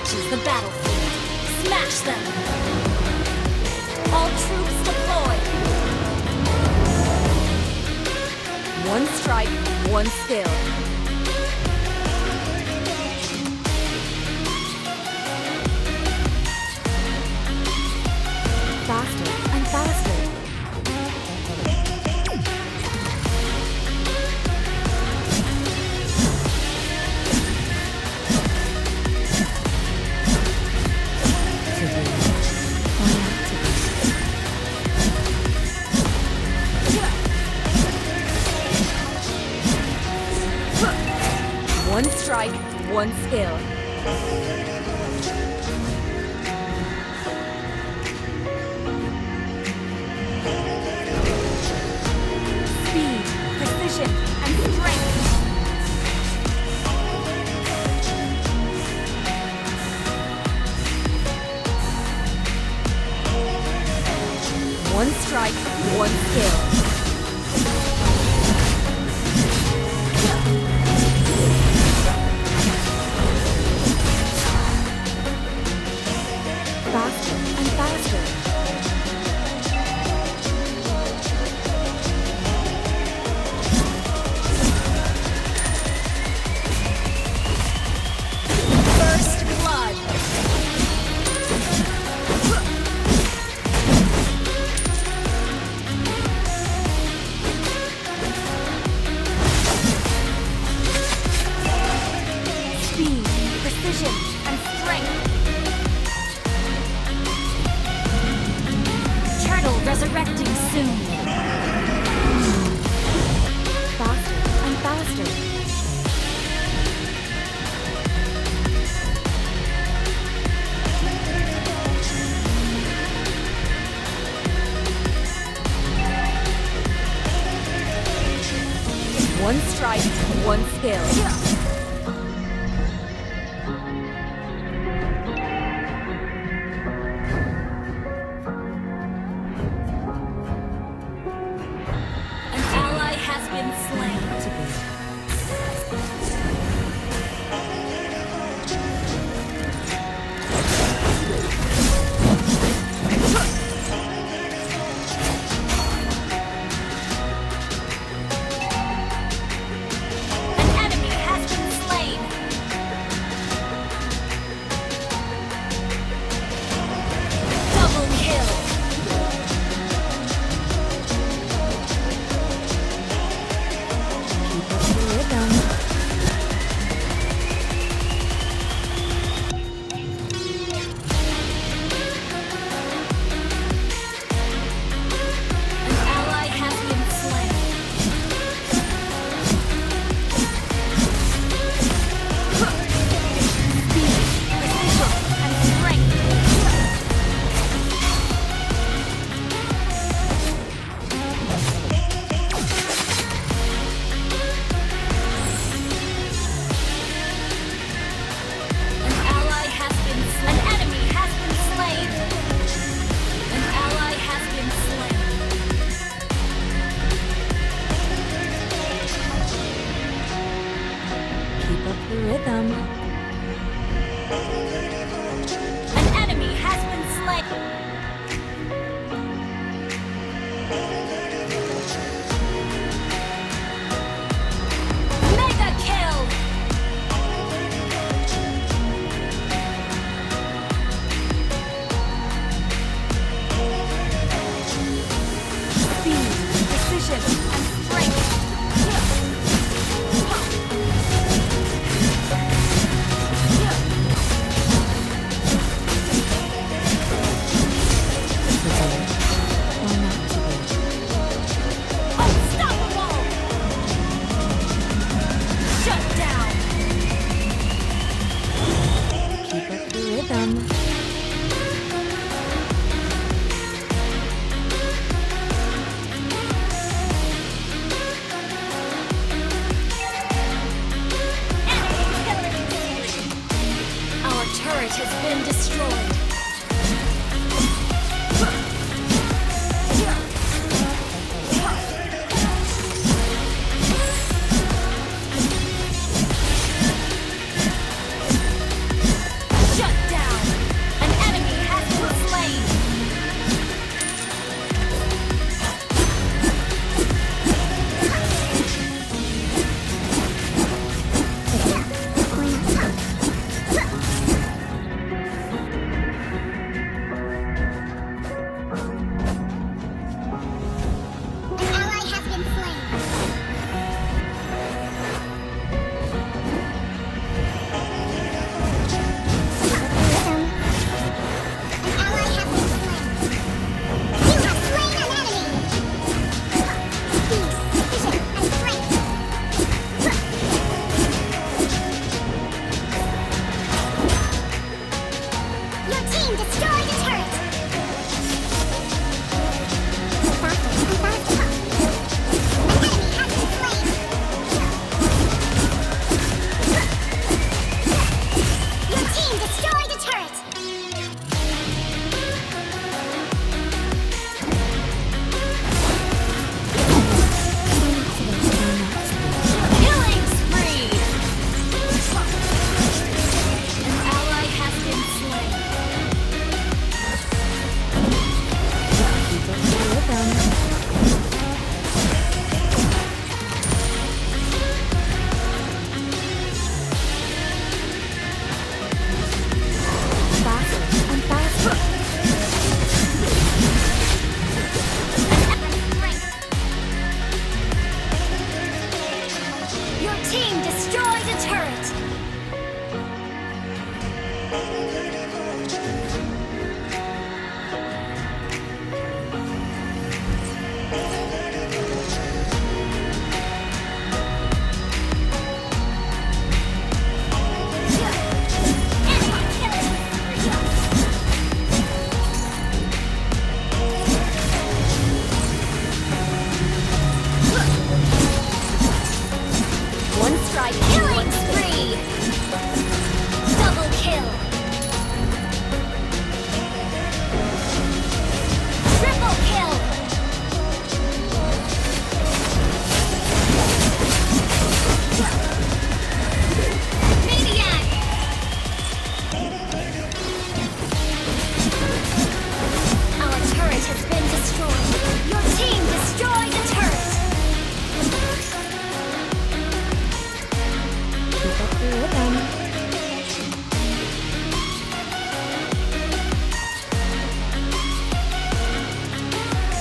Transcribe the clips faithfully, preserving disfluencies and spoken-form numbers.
Choose the battlefield. Smash them! All troops deployed! One strike, one skill. Faster and faster. One strike, one skill. Speed, precision, and strength. One strike, one skill. Faster and faster. First blood. Speed, precision, and strength. Turtle resurrecting soon. Faster and faster. One strike, one skill. An ally has been slain. An enemy has been slain. Double kill. Keep up the rhythm. An ally has been slain. Speed, precision, and strength. An ally has been slain. An enemy has been slain. An ally has been slain. Keep up the rhythm. An enemy has been slain. Mega kill! Speed, precision, and strength.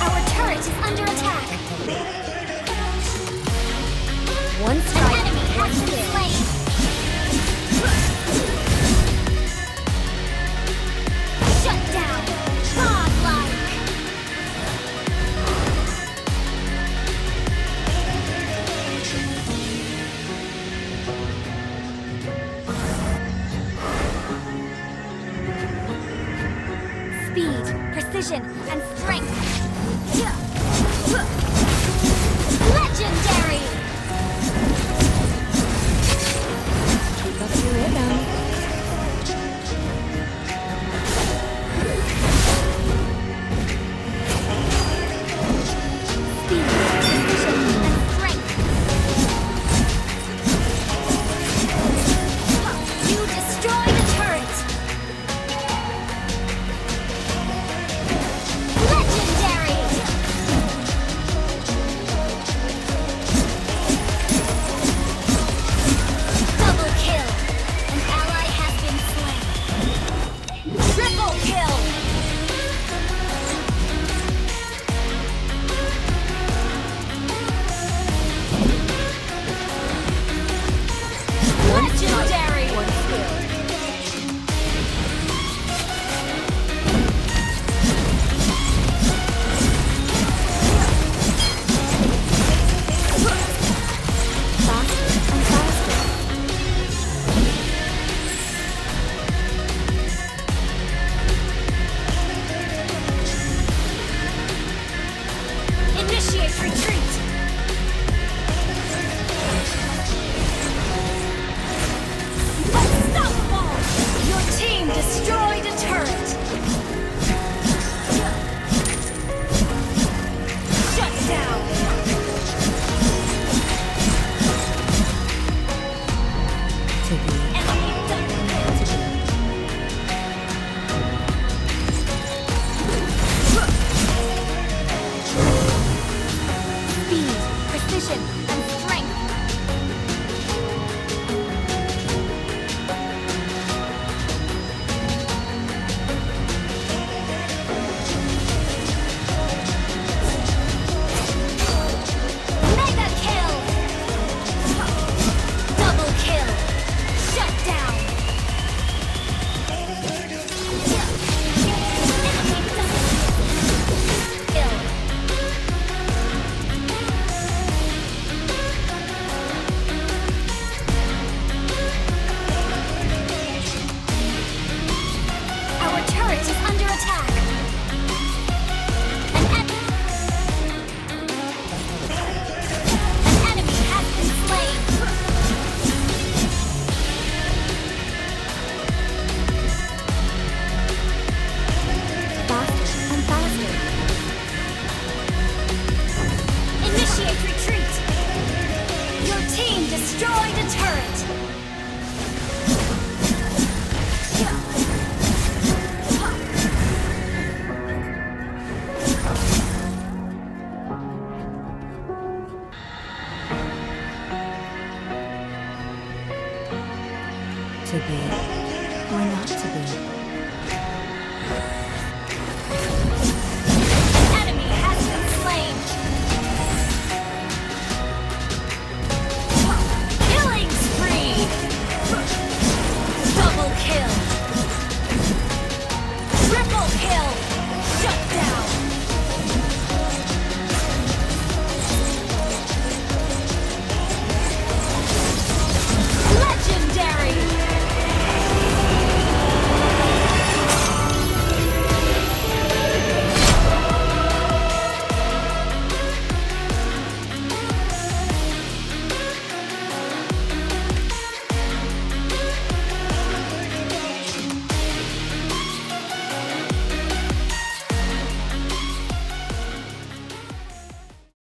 Our turret is under attack. One strike. An enemy has been slain. Shut down. Godlike. Speed, precision, and strength. Legendary! Keep up your rhythm. Speed, precision, and strength. You destroyed a turret. Legendary. Double kill. An ally has been slain. Triple kill. Legendary. Faster and faster. Initiate retreat! Unstoppable! Your team destroyed a turret! Shut down! To be. Enemy double kill! Speed, precision, and strength. Mega kill! Double kill! Shut down! Our turret is under attack. An en- An enemy has been slain. Faster and faster. Initiate retreat. Your team destroyed a turret. To be or not to be.